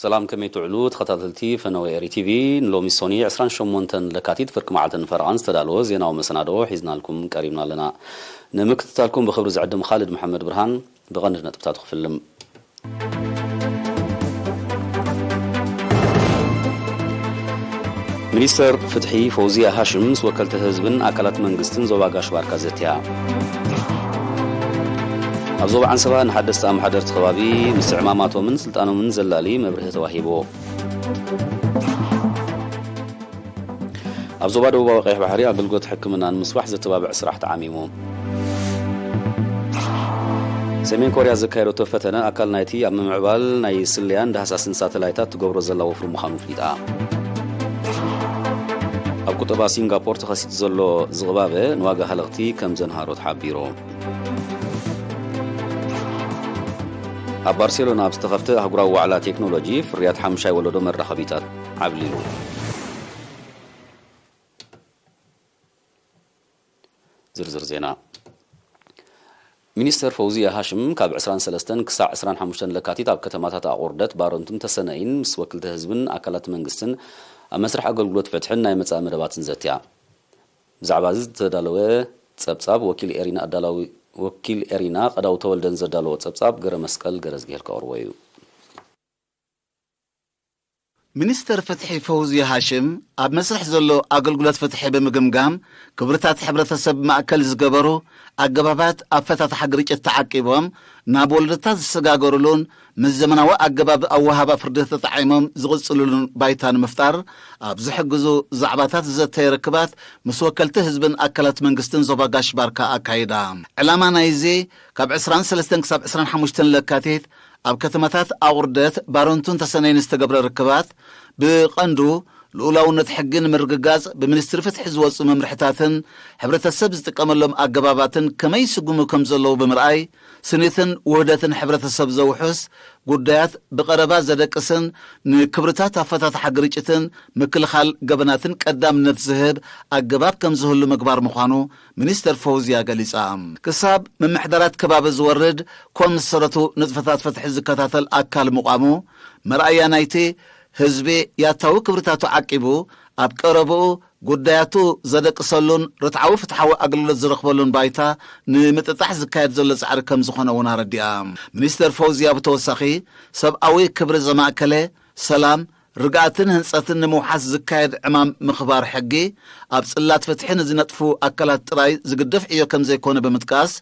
ሰላም፣ ከመይ ትውዕሉ ተኸታተልቲ ፈነወ ኤሪ ቲቪ? ንሎሚ ሶኒ ዕስራን ሸሞንተን ለካቲት ፍርቂ መዓልትን ፈረቓን ዝተዳለወ ዜናዊ መሰናድኦ ሒዝናልኩም ቀሪብና ኣለና። ንምክትታልኩም ብኽብሪ ዝዕድም ኻልድ መሓመድ ብርሃን። ብቐንዲ ነጥብታቱ ክፍልም። ሚኒስተር ፍትሒ ፈውዝያ ሃሽም ምስ ወከልቲ ህዝብን ኣካላት መንግስትን ዞባ ጋሽ ባርካ ዘትያ። ኣብ ዞባ ዓንሰባ ንሓደስቲ ኣመሓደርቲ ከባቢ ምስዕማማቶምን ስልጣኖምን ዘላሊ መብርሂ ተዋሂቡ። ኣብ ዞባ ደቡባዊ ቀይሕ ባሕሪ ኣገልግሎት ሕክምና ንምስፋሕ ዘተባብዕ ስራሕ ተዓሚሙ። ሰሜን ኮርያ ዘካየደቶ ፈተነ ኣካል ናይቲ ኣብ ምምዕባል ናይ ስለያን ዳህሳስን ሳተላይታት ትገብሮ ዘላ ወፍሪ ምዃኑ ኣፍሊጣ። ኣብ ቁጠባ ሲንጋፖር ተኸሲቱ ዘሎ ዝቕባበ ንዋጋ ሃለኽቲ ከም ዘንሃሮ ተሓቢሩ። ኣብ ባርሴሎና ኣብ ዝተኸፍተ ኣህጉራዊ ዋዕላ ቴክኖሎጂ ፍርያት ሓሙሻይ ወለዶ መራኸቢታት ዓብሊሉ። ዝርዝር ዜና። ሚኒስተር ፈውዝያ ሃሽም ካብ ዕስራን ሰለስተን ክሳዕ ዕስራን ሓሙሽተን ለካቲት ኣብ ከተማታት ኣቑርደት፣ ባረንቱን ተሰነይን ምስ ወክልቲ ህዝብን ኣካላት መንግስትን ኣብ መስርሕ ኣገልግሎት ፍትሕን ናይ መጻኢ መደባትን ዘትያ። ብዛዕባ እዚ ዝተዳለወ ጸብጻብ ወኪል ኤሪና ኣዳላዊ-፣ ወኪል ኤሪና ቀዳው ተወልደን ዘዳለዎ ጸብጻብ ገረ መስቀል ገረዝግሄር ከቕርቦ እዩ። ሚኒስተር ፍትሒ ፈውዝያ ሃሽም ኣብ መስርሕ ዘሎ ኣገልግሎት ፍትሒ ብምግምጋም፣ ክብርታት ሕብረተሰብ ማእከል ዝገበሩ ኣገባባት ኣፈታትሓ ግርጭት ተዓቂቦም፣ ናብ ወለዶታት ዝሰጋገሩሉን ምስ ዘመናዊ ኣገባብ ኣወሃህባ ፍርዲ ተጣዒሞም ዝቕጽሉሉን ባይታ ንምፍጣር ኣብ ዝሕግዙ ዛዕባታት ዝዘተየ ርክባት ምስ ወከልቲ ህዝብን ኣካላት መንግስትን ዞባ ጋሽ ባርካ ኣካይዳ። ዕላማ ናይዚ ካብ ዕስራን ሰለስተን ክሳብ ዕስራን ሓሙሽተን ለካቲት ኣብ ከተማታት ኣቑርደት፣ ባረንቱን ተሰነይን ዝተገብረ ርክባት፣ ብቐንዱ ልኡላውነት ሕጊ ንምርግጋጽ ብሚኒስትሪ ፍትሒ ዝወጹ መምርሕታትን ሕብረተሰብ ዝጥቀመሎም ኣገባባትን ከመይ ይስጉሙ ከም ዘለዉ ብምርኣይ፣ ስኒትን ውህደትን ሕብረተሰብ ዘውሕስ ጉዳያት ብቐረባ ዘደቅስን ንክብርታት ኣፈታትሓ ግርጭትን ምክልኻል ገበናትን ቀዳምነት ዝህብ ኣገባብ ከም ዝህሉ ምግባር ምዃኑ ሚኒስተር ፈውዝያ ገሊጻ። ክሳብ ምምሕዳራት ከባቢ ዝወርድ ኮም ዝሰረቱ ንጥፈታት ፍትሒ ዝከታተል ኣካል ምቋሙ መርኣያ ናይቲ ህዝቢ ያታዊ ክብርታቱ ዓቂቡ ኣብ ቀረብኡ ጉዳያቱ ዘደቅሰሉን ርትዓዊ ፍትሓዊ ኣገልግሎት ዝረኽበሉን ባይታ ንምጥጣሕ ዝካየድ ዘሎ ጻዕሪ ከም ዝኾነ እውን ኣረዲኣ። ሚኒስተር ፈውዝያ ብተወሳኺ ሰብኣዊ ክብሪ ዘማእከለ ሰላም፣ ርግኣትን ህንጸትን ንምውሓስ ዝካየድ ዕማም ምኽባር ሕጊ ኣብ ጽላት ፍትሒ ንዝነጥፉ ኣካላት ጥራይ ዝግደፍ ዕዮ ከም ዘይኮነ ብምጥቃስ፣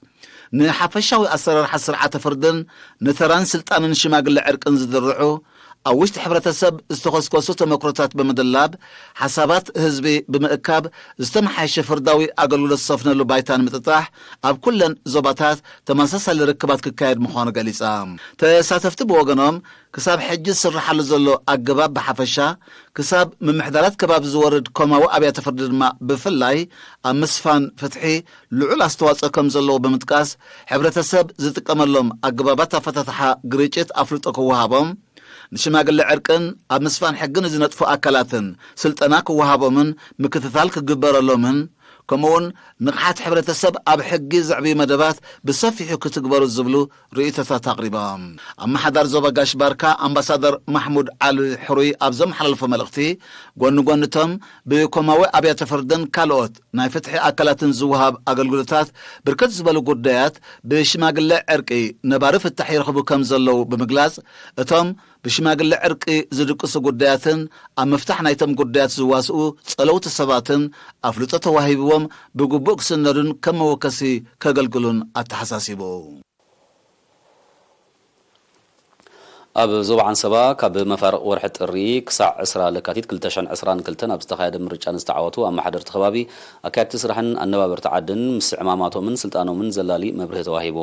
ንሓፈሻዊ ኣሰራርሓ ስርዓተ ፍርድን ንተራን ስልጣንን ሽማግለ ዕርቅን ዝድርዑ፣ ኣብ ውሽጢ ሕብረተሰብ ዝተኸስከሱ ተመክሮታት ብምድላብ፣ ሓሳባት ህዝቢ ብምእካብ ዝተመሓየሸ ፍርዳዊ ኣገልግሎት ዝሰፍነሉ ባይታ ንምጥጣሕ ኣብ ኩለን ዞባታት ተመሳሳሊ ርክባት ክካየድ ምዃኑ ገሊጻ። ተሳተፍቲ ብወገኖም ክሳብ ሕጂ ዝስርሓሉ ዘሎ ኣገባብ ብሓፈሻ፣ ክሳብ ምምሕዳራት ከባቢ ዝወርድ ኮማዊ ኣብያተ ፍርዲ ድማ ብፍላይ ኣብ ምስፋን ፍትሒ ልዑል ኣስተዋጽኦ ከም ዘለዎ ብምጥቃስ፣ ሕብረተሰብ ዝጥቀመሎም ኣገባባት ኣፈታትሓ ግርጭት ኣፍልጦ ክወሃቦም፣ ንሽማግለ ዕርቅን ኣብ ምስፋን ሕጊ ንዝነጥፉ ኣካላትን ስልጠና ክወሃቦምን ምክትታል ክግበረሎምን፣ ከምኡውን ንቕሓት ሕብረተሰብ ኣብ ሕጊ ዘዕብዩ መደባት ብሰፊሑ ክትግበሩ ዝብሉ ርእይቶታት ኣቕሪቦም። ኣመሓዳሪ ዞባ ጋሽ ባርካ ኣምባሳደር ማሕሙድ ዓሊ ሕሩይ ኣብ ዘመሓላለፎ መልእኽቲ፣ ጎኒ ጎኒ እቶም ብኮማዊ ኣብያተ ፍርድን ካልኦት ናይ ፍትሒ ኣካላትን ዝወሃብ ኣገልግሎታት ብርክት ዝበሉ ጉዳያት ብሽማግለ ዕርቂ ነባሪ ፍታሕ ይረኽቡ ከም ዘለዉ ብምግላጽ፣ እቶም ብሽማግለ ዕርቂ ዝድቅሱ ጉዳያትን ኣብ ምፍታሕ ናይቶም ጉዳያት ዝዋስኡ ጸለውቲ ሰባትን ኣፍልጦ ተዋሂብዎም ብግቡእ ክስነዱን ከም መወከሲ ከገልግሉን ኣተሓሳሲቡ። ኣብ ዞባ ዓንሰባ ካብ መፋርቕ ወርሒ ጥሪ ክሳዕ ዕስራ ለካቲት ክልተ ሽሕን ዕስራን ክልተን ኣብ ዝተኻየደ ምርጫ ንዝተዓወቱ ኣመሓደርቲ ከባቢ፣ ኣካየድቲ ስራሕን ኣነባበርቲ ዓድን ምስ ዕማማቶምን ስልጣኖምን ዘላሊ መብርሂ ተዋሂቡ።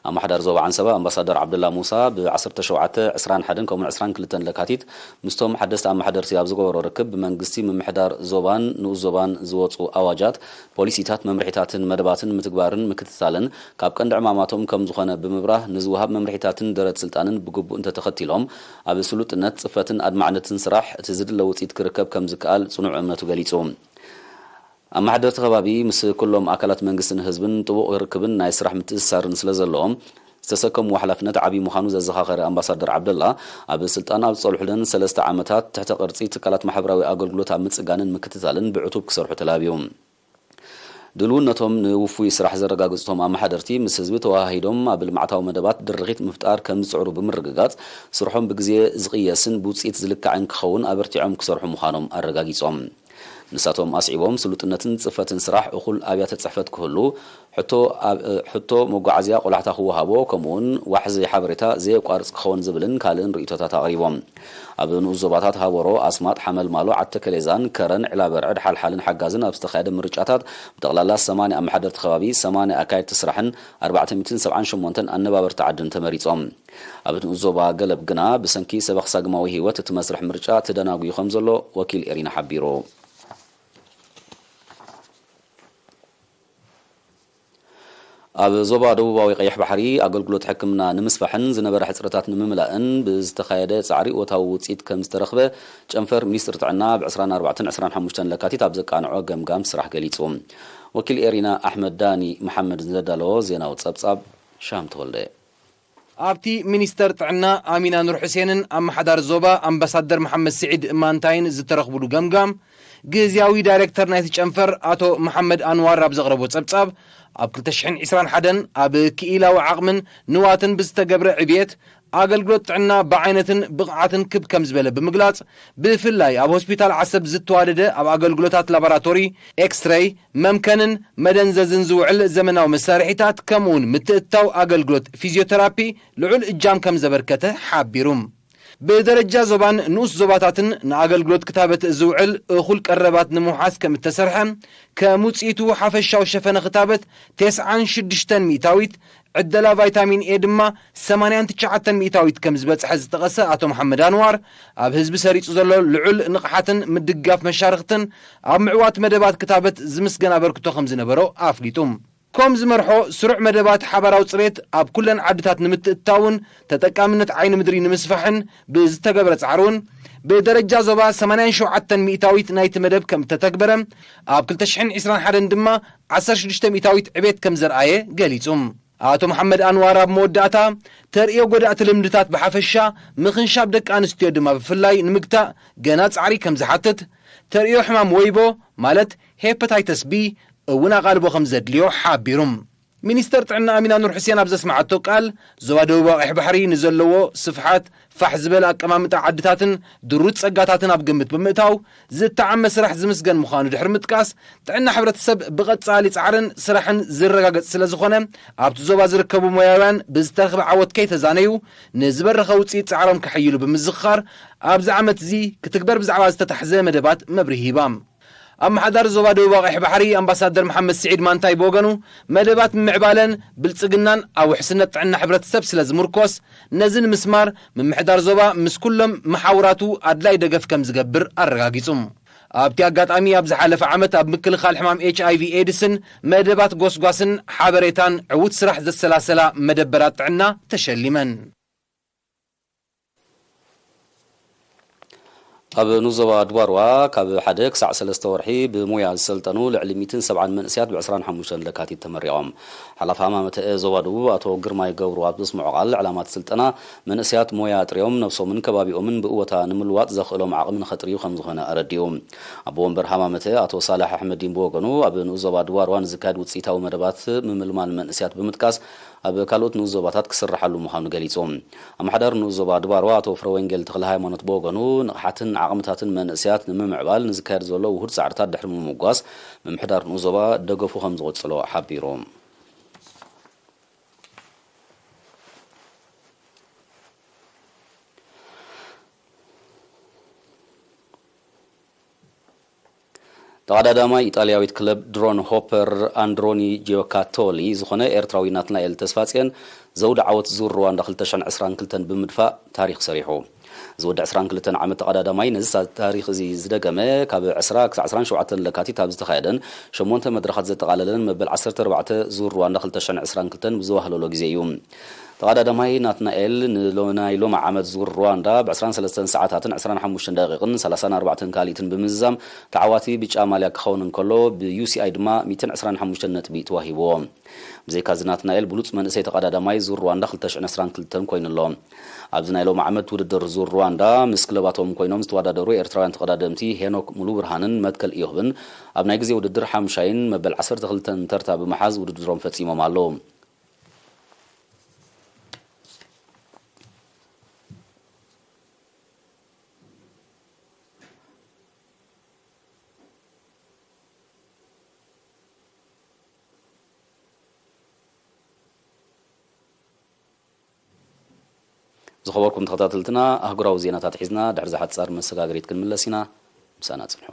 ኣመሓዳሪ ዞባ ዓንሰባ ኣምባሳደር ዓብደላ ሙሳ ብ ዓሰርተ ሸውዓተ፣ ዕስራን ሓደን ከምኡውን ዕስራን ክልተን ለካቲት ምስቶም ሓደስቲ ኣመሓደርቲ ኣብ ዝገበሮ ርክብ፣ ብመንግስቲ ምምሕዳር ዞባን ንኡስ ዞባን ዝወፁ ኣዋጃት፣ ፖሊሲታት፣ መምርሒታትን መደባትን ምትግባርን ምክትታልን ካብ ቀንዲ ዕማማቶም ከም ዝኾነ ብምብራህ፣ ንዝወሃብ መምርሒታትን ደረት ስልጣንን ብግቡእ እንተተኸቲሎም፣ ኣብ ስሉጥነት፣ ፅፈትን ኣድማዕነትን ስራሕ እቲ ዝድለ ውፅኢት ክርከብ ከም ዝከኣል ፅኑዕ እምነቱ ገሊፁ። ኣመሓደርቲ ከባቢ ምስ ኩሎም ኣካላት መንግስትን ህዝብን ጥቡቕ ርክብን ናይ ስራሕ ምትእስሳርን ስለ ዘለዎም፣ ዝተሰከምዎ ሓላፍነት ዓብዪ ምዃኑ ዘዘኻኸረ ኣምባሳደር ዓብደላ፣ ኣብ ስልጣን ኣብ ዝጸንሑለን ሰለስተ ዓመታት ትሕተ ቅርጺ ትካላት ማሕበራዊ ኣገልግሎት ኣብ ምጽጋንን ምክትታልን ብዕቱብ ክሰርሑ ተላብዩ። ድልውነቶም ንውፉይ ስራሕ ዘረጋግጹ እቶም ኣመሓደርቲ፣ ምስ ህዝቢ ተወሃሂዶም ኣብ ልምዓታዊ መደባት ድርኺት ምፍጣር ከም ዝጽዕሩ ብምርግጋጽ፣ ስርሖም ብግዜ ዝቕየስን ብውጽኢት ዝልካዕን ክኸውን ኣበርቲዖም ክሰርሑ ምዃኖም ኣረጋጊጾም። ንሳቶም ኣስዒቦም፣ ስሉጥነትን ጽፈትን ስራሕ፣ እኹል ኣብያተ ጽሕፈት ክህሉ፣ ሕቶ ኣብ-፣ ሕቶ መጓዓዝያ ቆላሕታ ክወሃቦ፣ ከምኡውን ዋሕዚ ሓበሬታ ዘየቋርጽ ክኸውን ዝብልን ካልእን ርእይቶታት ኣቕሪቦም። ኣብ ንኡስ ዞባታት ሃበሮ፣ ኣስማጥ፣ ሓመልማሎ፣ ዓዲ ተከሌዛን፣ ከረን፣ ዕላበርዕድ፣ ሓልሓልን ሓጋዝን ኣብ ዝተኻየደ ምርጫታት ብጠቕላላ ሰማንያ ኣመሓደርቲ ከባቢ፣ ሰማንያ ኣካየድቲ ስራሕን ኣርባዕተ ሚእትን ሰብዓን ሸሞንተን ኣነባበርቲ ዓድን ተመሪጾም። ኣብ ንኡስ ዞባ ገለብ ግና ብሰንኪ ሰበኽ ሳግማዊ ህይወት እቲ መስርሕ ምርጫ ተደናጉዩ ከም ዘሎ ወኪል ኤሪና ሓቢሩ። ኣብ ዞባ ደቡባዊ ቀይሕ ባሕሪ ኣገልግሎት ሕክምና ንምስፋሕን ዝነበረ ሕጽረታት ንምምላእን ብዝተኻየደ ጻዕሪ እወታዊ ውጽኢት ከም ዝተረኽበ ጨንፈር ሚኒስትሪ ጥዕና ብ ዕስራን ኣርባዕተን ዕስራን ሓሙሽተን ለካቲት ኣብ ዘቃንዖ ገምጋም ስራሕ ገሊጹ። ወኪል ኤሪና ኣሕመድ ዳኒ መሓመድ ዘዳለዎ ዜናዊ ጸብጻብ ሻም ተወልደ። ኣብቲ ሚኒስተር ጥዕና ኣሚና ኑር ሕሴንን ኣመሓዳሪ ዞባ ኣምባሳደር መሓመድ ስዒድ ማንታይን ዝተረኽብሉ ገምጋም፣ ግዝያዊ ዳይሬክተር ናይቲ ጨንፈር ኣቶ መሓመድ ኣንዋር ኣብ ዘቕረቦ ጸብጻብ፣ ኣብ ክልተ ሽሕን ዕስራን ሓደን ኣብ ክኢላዊ ዓቕምን ንዋትን ብዝተገብረ ዕብየት፣ ኣገልግሎት ጥዕና ብዓይነትን ብቕዓትን ክብ ከም ዝበለ ብምግላጽ፣ ብፍላይ ኣብ ሆስፒታል ዓሰብ ዝተዋደደ ኣብ ኣገልግሎታት ላቦራቶሪ፣ ኤክስሬይ፣ መምከንን መደንዘዝን ዝውዕል ዘመናዊ መሳርሒታት፣ ከምኡውን ምትእትታው ኣገልግሎት ፊዚዮቴራፒ ልዑል እጃም ከም ዘበርከተ ሓቢሩ። ብደረጃ ዞባን ንኡስ ዞባታትን ንኣገልግሎት ክታበት ዝውዕል እኹል ቀረባት ንምውሓስ ከም እተሰርሐ፣ ከም ውጽኢቱ ሓፈሻዊ ሸፈነ ክታበት ተስዓን ሽዱሽተን ሚእታዊት፣ ዕደላ ቫይታሚን ኤ ድማ ሰማንያን ትሽዓተን ሚእታዊት ከም ዝበጽሐ ዝጠቐሰ ኣቶ መሓመድ ኣንዋር፣ ኣብ ህዝቢ ሰሪጹ ዘሎ ልዑል ንቕሓትን ምድጋፍ መሻርኽትን ኣብ ምዕዋት መደባት ክታበት ዝምስገን ኣበርክቶ ከም ዝነበሮ ኣፍሊጡ። ኮም ዝመርሖ ስሩዕ መደባት ሓባራዊ ጽሬት ኣብ ኩለን ዓድታት ንምትእትታውን ተጠቃምነት ዓይኒ ምድሪ ንምስፋሕን ብዝተገብረ ጻዕሪ እውን፣ ብደረጃ ዞባ ሰማንያን ሸውዓተን ሚእታዊት ናይቲ መደብ ከም እተተግበረ፣ ኣብ ክልተ ሽሕን ዕስራን ሓደን ድማ ዓሰርተ ሽዱሽተ ሚእታዊት ዕቤት ከም ዘርኣየ ገሊጹ። ኣቶ መሓመድ ኣንዋር ኣብ መወዳእታ፣ ተርእዮ ጎዳእቲ ልምድታት ብሓፈሻ፣ ምኽንሻብ ደቂ ኣንስትዮ ድማ ብፍላይ ንምግታእ ገና ጻዕሪ ከም ዝሓትት፣ ተርእዮ ሕማም ወይቦ፣ ማለት ሄፓታይተስ ቢ፣ እውን ኣቓልቦ ከም ዘድልዮ ሓቢሩ። ሚኒስተር ጥዕና ኣሚና ኑር ሕሴን ኣብ ዘስመዓቶ ቃል፣ ዞባ ደቡባዊ ቀይሕ ባሕሪ ንዘለዎ ስፍሓት፣ ፋሕ ዝበለ ኣቀማምጣ ዓድታትን ድሩት ጸጋታትን ኣብ ግምት ብምእታው፣ ዝተዓመ ስራሕ ዝምስገን ምዃኑ ድሕሪ ምጥቃስ፣ ጥዕና ሕብረተሰብ ብቐጻሊ ጻዕርን ስራሕን ዝረጋገጽ ስለ ዝኾነ፣ ኣብቲ ዞባ ዝርከቡ ሞያውያን ብዝተረኽበ ዓወት ከይተዛነዩ፣ ንዝበረኸ ውጽኢት ጻዕሮም ከሐይሉ ብምዝኽኻር፣ ኣብዚ ዓመት እዚ ክትግበር ብዛዕባ ዝተታሕዘ መደባት መብርሂ ሂባ። ኣመሓዳሪ ዞባ ደቡብ ቀይሕ ባሕሪ ኣምባሳደር መሓመድ ስዒድ ማንታይ ብወገኑ፣ መደባት ምምዕባለን ብልጽግናን ኣብ ውሕስነት ጥዕና ሕብረተሰብ ስለ ዝምርኮስ፣ ነዚ ንምስማር ምምሕዳር ዞባ ምስ ኩሎም መሓውራቱ ኣድላይ ደገፍ ከም ዝገብር ኣረጋጊጹ። ኣብቲ ኣጋጣሚ፣ ኣብ ዝሓለፈ ዓመት ኣብ ምክልኻል ሕማም ኤች ኣይ ቪ ኤድስን መደባት ጎስጓስን ሓበሬታን ዕዉት ስራሕ ዘሰላሰላ መደበራት ጥዕና ተሸሊመን። ኣብ ንዞባ ድባርዋ ካብ ሓደ ክሳዕ ሰለስተ ወርሒ ብሞያ ዝሰልጠኑ ልዕሊ ሚእትን ሰብዓን መንእሰያት ብ ዕስራን ሓሙሽተን ለካቲት ተመሪቖም። ሓላፊ ሃማመተ ዞባ ደቡብ ኣቶ ግርማይ ገብሩ ኣብ ዘስምዖ ቃል፣ ዕላማ እቲ ስልጠና መንእሰያት ሞያ ኣጥርዮም ነብሶምን ከባቢኦምን ብእወታ ንምልዋጥ ዘኽእሎም ዓቕሚ ንኸጥርዩ ከም ዝኾነ ኣረዲኡ። ኣቦ ወንበር ሃማመተ ኣቶ ሳልሕ ኣሕመዲን ብወገኑ፣ ኣብ ንኡስ ዞባ ድባርዋ ንዝካየድ ውጽኢታዊ መደባት ምምልማል መንእሰያት ብምጥቃስ፣ ኣብ ካልኦት ንኡስ ዞባታት ክስርሓሉ ምዃኑ ገሊጹ። ኣመሓዳሪ ንኡስ ዞባ ድባርዋ ኣቶ ፍረወንጌል ተኽለ ሃይማኖት ብወገኑ፣ ንቕሓትን ዓቕምታትን መንእሰያት ንምምዕባል ንዝካየድ ዘሎ ውሁድ ጻዕርታት ድሕሪ ምምጓስ፣ ምምሕዳር ንኡስ ዞባ ደገፉ ከም ዝቕጽሎ ሓቢሩ። ተቐዳዳማይ ኢጣልያዊት ክለብ ድሮን ሆፐር ኣንድሮኒ ጂዮካቶሊ ዝኾነ ኤርትራዊ ናትናኤል ተስፋጽዮን ዘውዲ ዓወት ዙር ሩዋንዳ ክልተ ሽሕን ዕስራን ክልተን ብምድፋእ ታሪኽ ሰሪሑ። እዚ ወዲ ዕስራን ክልተን ዓመት ተቐዳዳማይ ነዚ ሳ-፣ ታሪኽ እዚ ዝደገመ፣ ካብ ዕስራ ክሳዕ ዕስራን ሸውዓተን ለካቲት ኣብ ዝተኻየደን ሸሞንተ መድረኻት ዘጠቓለለን መበል ዓሰርተ ኣርባዕተ ዙር ሩዋንዳ ክልተ ሽሕን ዕስራን ክልተን ብዝዋህለሎ ግዜ እዩ። ተቐዳዳማይ ናትናኤል ንሎ-፣ ናይ ሎሚ ዓመት ዙር ሩዋንዳ ብ ዕስራን ሰለስተን ሰዓታትን ዕስራን ሓሙሽተን ደቂቕን ሰላሳን ኣርባዕተን ካልኢትን ብምዝዛም ተዓዋቲ ብጫ ማልያ ክኸውን እንከሎ፣ ብዩሲኣይ ድማ ሚእትን ዕስራን ሓሙሽተን ነጥቢ ተዋሂብዎ። ብዘይካዚ ናትናኤል ብሉጽ መንእሰይ ተቐዳዳማይ ዙር ሩዋንዳ ክልተ ሽሕን ዕስራን ክልተን ኮይኑ ኣሎ። ኣብዚ ናይ ሎሚ ዓመት ውድድር ዙር ሩዋንዳ ምስ ክለባቶም ኮይኖም ዝተወዳደሩ ኤርትራውያን ተቐዳደምቲ ሄኖክ ሙሉብርሃንን መትከል ኢዮብን ኣብ ናይ ግዜ ውድድር ሓምሻይን መበል ዓሰርተ ክልተን ተርታ ብምሓዝ ውድድሮም ፈጺሞም ኣለዉ። ዝኸበርኩም ተኸታተልትና፣ ኣህጉራዊ ዜናታት ሒዝና ድሕሪ ዝሓጻር መሰጋገሪት ክንምለስ ኢና። ምሳና ጽንሑ።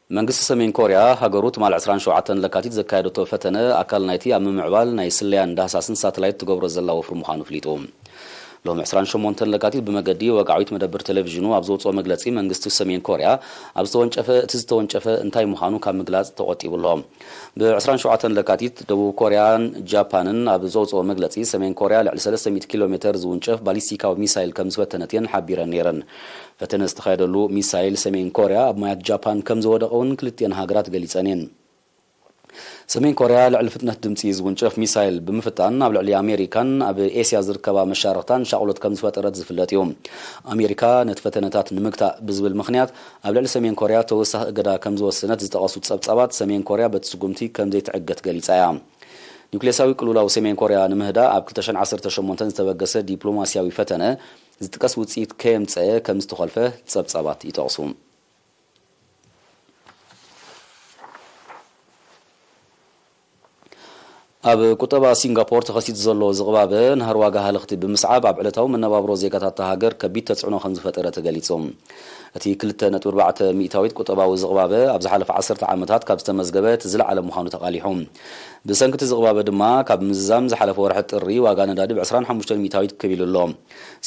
መንግስቲ ሰሜን ኮርያ፣ ሃገሩ ትማል ዕስራን ሸውዓተን ለካቲት ዘካየደቶ ፈተነ፣ ኣካል ናይቲ ኣብ ምምዕባል ናይ ስለያን ዳህሳስን ሳተላይት ትገብሮ ዘላ ወፍሪ ምዃኑ ኣፍሊጡ። ሎሚ ዕስራን ሸሞንተን ለካቲት ብመገዲ ወግዓዊት መደብር ቴሌቪዥኑ ኣብ ዘውጽኦ መግለጺ፣ መንግስቲ ሰሜን ኮርያ ኣብ ዝተወንጨፈ፣ እቲ ዝተወንጨፈ እንታይ ምዃኑ ካብ ምግላጽ ተቖጢቡ ኣሎ። ብ ዕስራን ሸውዓተን ለካቲት ደቡብ ኮርያን ጃፓንን ኣብ ዘውጽኦ መግለጺ፣ ሰሜን ኮርያ ልዕሊ ሰለስተ ሚእቲ ኪሎ ሜተር ዝውንጨፍ ባሊስቲካዊ ሚሳይል ከም ዝፈተነት እየን ሓቢረን ነይረን። ፈተነ ዝተኻየደሉ ሚሳይል ሰሜን ኮርያ ኣብ ማያት ጃፓን ከም ዝወደቐ እውን ክልቲኤን ሃገራት ገሊጸን እየን። ሰሜን ኮርያ ልዕሊ ፍጥነት ድምጺ ዝውንጨፍ ሚሳይል ብምፍታን ኣብ ልዕሊ ኣሜሪካን ኣብ ኤስያ ዝርከባ መሻርኽታን ሻቕሎት ከም ዝፈጠረት ዝፍለጥ እዩ። ኣሜሪካ ነቲ ፈተነታት ንምግታእ ብዝብል ምኽንያት ኣብ ልዕሊ ሰሜን ኮርያ ተወሳኺ እገዳ ከም ዝወሰነት ዝጠቐሱ ጸብጻባት፣ ሰሜን ኮርያ በቲ ስጉምቲ ከም ዘይትዕገት ገሊጻ እያ። ኒውክሌሳዊ ቅልውላው ሰሜን ኮርያ ንምህዳእ ኣብ ክልተ ሽሕን ዓሰርተ ሸሞንተን ዝተበገሰ ዲፕሎማስያዊ ፈተነ ዝጥቀስ ውጽኢት ከየምጸአ ከም ዝተኾልፈ ጸብጻባት ይጠቕሱ። ኣብ ቁጠባ ሲንጋፖር ተኸሲቱ ዘሎ ዝቕባበ ናህሪ ዋጋ ሃለኽቲ ብምስዓብ ኣብ ዕለታዊ መነባብሮ ዜጋታት እታ ሃገር ከቢድ ተጽዕኖ ከም ዝፈጠረ ተገሊጹ። እቲ ክልተ ነጥቢ ኣርባዕተ ሚእታዊት ቁጠባዊ ዝቕባበ ኣብ ዝሓለፈ ዓሰርተ ዓመታት ካብ ዝተመዝገበ እቲ ዝለዓለ ምዃኑ ተቓሊሑ። ብሰንኪ እቲ ዝቕባበ ድማ ካብ ምዝዛም ዝሓለፈ ወርሒ ጥሪ ዋጋ ነዳዲ ብ ዕስራን ሓሙሽተን ሚእታዊት ክብ ኢሉ ኣሎ።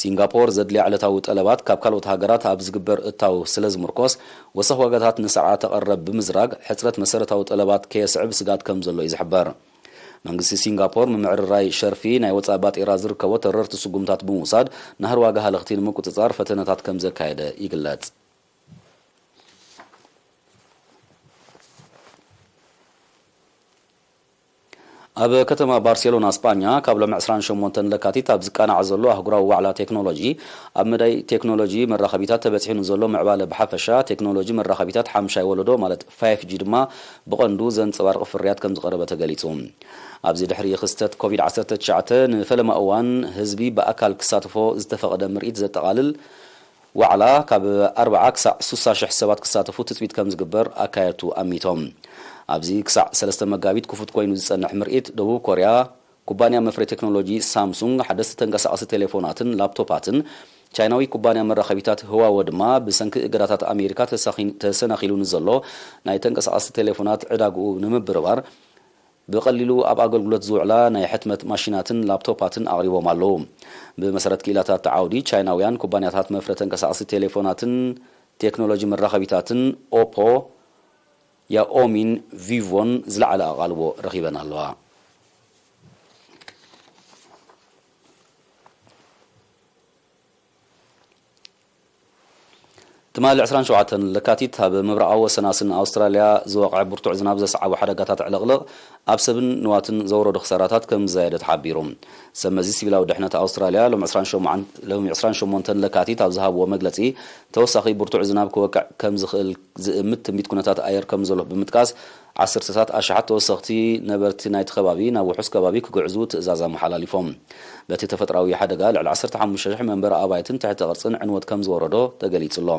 ሲንጋፖር ዘድልያ ዕለታዊ ጠለባት ካብ ካልኦት ሃገራት ኣብ ዝግበር እታው ስለ ዝምርኮስ፣ ወሰኽ ዋጋታት ንስርዓተ ቀረብ ብምዝራግ፣ ሕጽረት መሰረታዊ ጠለባት ከየስዕብ ስግኣት ከም ዘሎ እዩ ዝሕበር። መንግስቲ ሲንጋፖር፣ ምምዕርራይ ሸርፊ ናይ ወጻኢ ባጤራ ዝርከቦ ተረርቲ ስጉምታት ብምውሳድ፣ ናህሪ ዋጋ ሃለኽቲ ንምቁጽጻር ፈተነታት ከም ዘካየደ ይግለጽ። ኣብ ከተማ ባርሴሎና ስጳኛ፣ ካብ ሎሚ ዕስራን ሸሞንተን ለካቲት ኣብ ዝቃናዕ ዘሎ ኣህጉራዊ ዋዕላ ቴክኖሎጂ፣ ኣብ መዳይ ቴክኖሎጂ መራኸቢታት ተበጺሑ ንዘሎ ምዕባለ ብሓፈሻ፣ ቴክኖሎጂ መራኸቢታት ሓምሻይ ወለዶ፣ ማለት ፋይፍ ጂ ድማ ብቐንዱ ዘንጸባርቕ ፍርያት ከም ዝቐረበ ተገሊጹ። ኣብዚ ድሕሪ ክስተት ኮቪድ ዓሰርተ ትሽዓተ ንፈለማ እዋን ህዝቢ ብኣካል ክሳተፎ ዝተፈቐደ ምርኢት ዘጠቓልል ዋዕላ፣ ካብ ኣርብዓ ክሳዕ ስሳ ሽሕ ሰባት ክሳተፉ ትጽቢት ከም ዝግበር ኣካየድቱ ኣሚቶም። ኣብዚ ክሳዕ ሰለስተ መጋቢት ክፉት ኮይኑ ዝጸንሕ ምርኢት፣ ደቡብ ኮርያ፣ ኩባንያ መፍረይ ቴክኖሎጂ ሳምሱንግ ሓደስቲ ተንቀሳቐሲ ቴሌፎናትን ላፕቶፓትን፣ ቻይናዊ ኩባንያ መራኸቢታት ህዋወ ድማ ብሰንኪ እገዳታት ኣሜሪካ ተሳኺን-፣ ተሰናኺሉ ንዘሎ ናይ ተንቀሳቐሲ ቴሌፎናት ዕዳግኡ ንምብርባር፣ ብቐሊሉ ኣብ ኣገልግሎት ዝውዕላ ናይ ሕትመት ማሽናትን ላፕቶፓትን ኣቕሪቦም ኣለዉ። ብመሰረት ክኢላታት እቲ ዓውዲ፣ ቻይናውያን ኩባንያታት መፍረ ተንቀሳቐሲ ቴሌፎናትን ቴክኖሎጂ መራኸቢታትን ኦፖ፣ ያኦሚን ቪቮን ዝለዓለ ኣቓልቦ ረኺበን ኣለዋ። ትማሊ ዕስራን ሸውዓተን ለካቲት ኣብ ምብራቓዊ ወሰናስን ኣውስትራልያ ዝወቕዐ ብርቱዕ ዝናብ ዘስዓቦ ሓደጋታት ዕልቕልቕ ኣብ ሰብን ንዋትን ዘውረዶ ክሳራታት ከም ዝዛየደ ተሓቢሩ። ሰብ መዚ ሲቪላዊ ድሕነት ኣውስትራልያ ሎሚ ዕስራን ሸሞንተን ለካቲት ኣብ ዝሃብዎ መግለጺ፣ ተወሳኺ ብርቱዕ ዝናብ ክወቅዕ ከም ዝኽእል ዝእምት ትንቢት ኩነታት ኣየር ከም ዘሎ ብምጥቃስ፣ ዓሰርተታት ኣሽሓት ተወሰኽቲ ነበርቲ ናይቲ ከባቢ ናብ ውሑስ ከባቢ ክግዕዙ ትእዛዝ ኣመሓላሊፎም። በቲ ተፈጥራዊ ሓደጋ፣ ልዕሊ ዓሰርተ ሓሙሽተ ሽሕ መንበሪ ኣባይትን ትሕተ ቅርጽን ዕንወት ከም ዝወረዶ ተገሊጹ ኣሎ።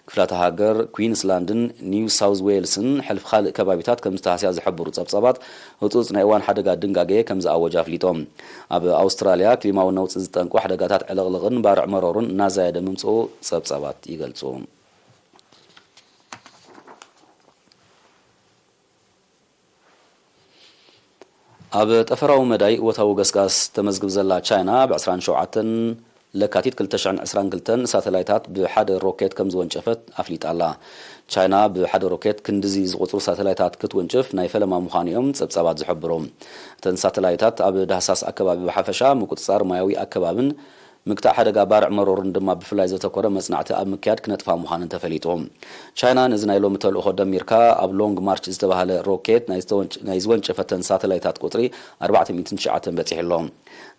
ክፍላተ ሃገር ኩዊንስላንድን ኒው ሳውዝ ዌልስን፣ ሕልፊ ካልእ ከባቢታት ከም ዝተሃስያ ዝሕብሩ ጸብጻባት፣ ህጹጽ ናይ እዋን ሓደጋ ድንጋጌ ከም ዝኣወጀ ኣፍሊጦም። ኣብ ኣውስትራልያ፣ ክሊማዊ ነውጺ ዝጠንቁ ሓደጋታት ዕልቕልቕን ባርዕ መሮርን እናዛየደ ምምጽኡ ጸብጻባት ይገልጹ። ኣብ ጠፈራዊ መዳይ እወታዊ ገስጋስ ተመዝግብ ዘላ ቻይና፣ ብ ዕስራን ሸውዓተን ለካቲት ክልተ ሽሕን ዕስራን ክልተን ሳተላይታት ብሓደ ሮኬት ከም ዝወንጨፈት ኣፍሊጣ ኣላ። ቻይና ብሓደ ሮኬት ክንድዚ ዝቑጽሩ ሳተላይታት ክትውንጭፍ ናይ ፈለማ ምዃኑ እዮም ጸብጻባት ዝሕብሩ። እተን ሳተላይታት ኣብ ዳህሳስ ኣከባቢ ብሓፈሻ፣ ምቁጽጻር ማያዊ ኣከባብን ምግታእ ሓደጋ ባርዕ መሮርን ድማ ብፍላይ ዘተኮረ መጽናዕቲ ኣብ ምክያድ ክነጥፋ ምዃነን ተፈሊጡ። ቻይና ነዚ ናይ ሎሚ ተልእኾ ደሚርካ ኣብ ሎንግ ማርች ዝተባህለ ሮኬት ናይ ዝተወንጭ-፣ ናይ ዝወንጨፈተን ሳተላይታት ቁጽሪ ኣርባዕተ ሚእትን ትሽዓተን በጺሑ ኣሎ።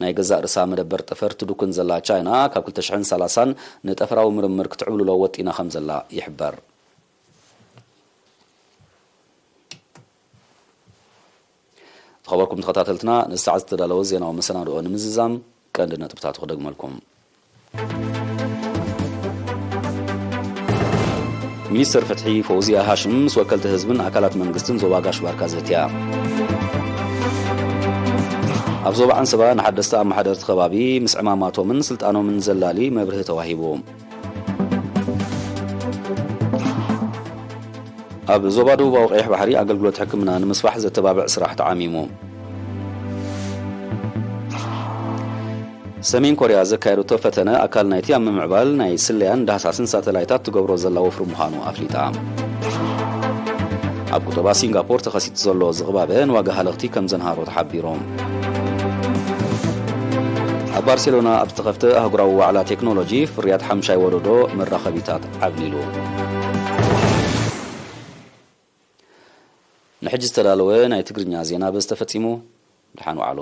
ናይ ገዛእ ርእሳ መደበር ጠፈር ትድኩን ዘላ ቻይና፣ ካብ ክልተ ሽሕን ሰላሳን ንጠፈራዊ ምርምር ክትዕብልሎ ወጢና ከም ዘላ ይሕበር። ዝኸበርኩም ተኸታተልትና፣ ንሰዓት ዝተዳለወ ዜናዊ መሰናድኦ ንምዝዛም ቀንዲ ነጥብታቱ ክደግመልኩም። ሚኒስተር ፍትሒ ፈውዚያ ሃሽም ምስ ወከልቲ ህዝብን ኣካላት መንግስትን ዞባ ጋሽ ባርካ ዘትያ። ኣብ ዞባ ዓንሰባ ንሓደስቲ ኣመሓደርቲ ከባቢ ምስ ዕማማቶምን ስልጣኖምን ዘላሊ መብርሂ ተዋሂቡ። ኣብ ዞባ ደቡባዊ ቀይሕ ባሕሪ ኣገልግሎት ሕክምና ንምስፋሕ ዘተባብዕ ስራሕ ተዓሚሙ። ሰሜን ኮርያ ዘካየደቶ ፈተነ ኣካል ናይቲ ኣብ ምምዕባል ናይ ስለያን ዳህሳስን ሳተላይታት ትገብሮ ዘላ ወፍሪ ምዃኑ ኣፍሊጣ። ኣብ ቁጠባ ሲንጋፖር ተኸሲቱ ዘሎ ዝቕባበ ንዋጋ ሃለኽቲ ከም ዘንሃሮ ተሓቢሩ። ኣብ ባርሴሎና ኣብ ዝተኸፍተ ኣህጉራዊ ዋዕላ ቴክኖሎጂ፣ ፍርያት ሓምሻይ ወለዶ መራኸቢታት ዓብሊሉ። ንሕጂ ዝተዳለወ ናይ ትግርኛ ዜና በዚ ተፈጺሙ። ደሓን ዋዕሉ።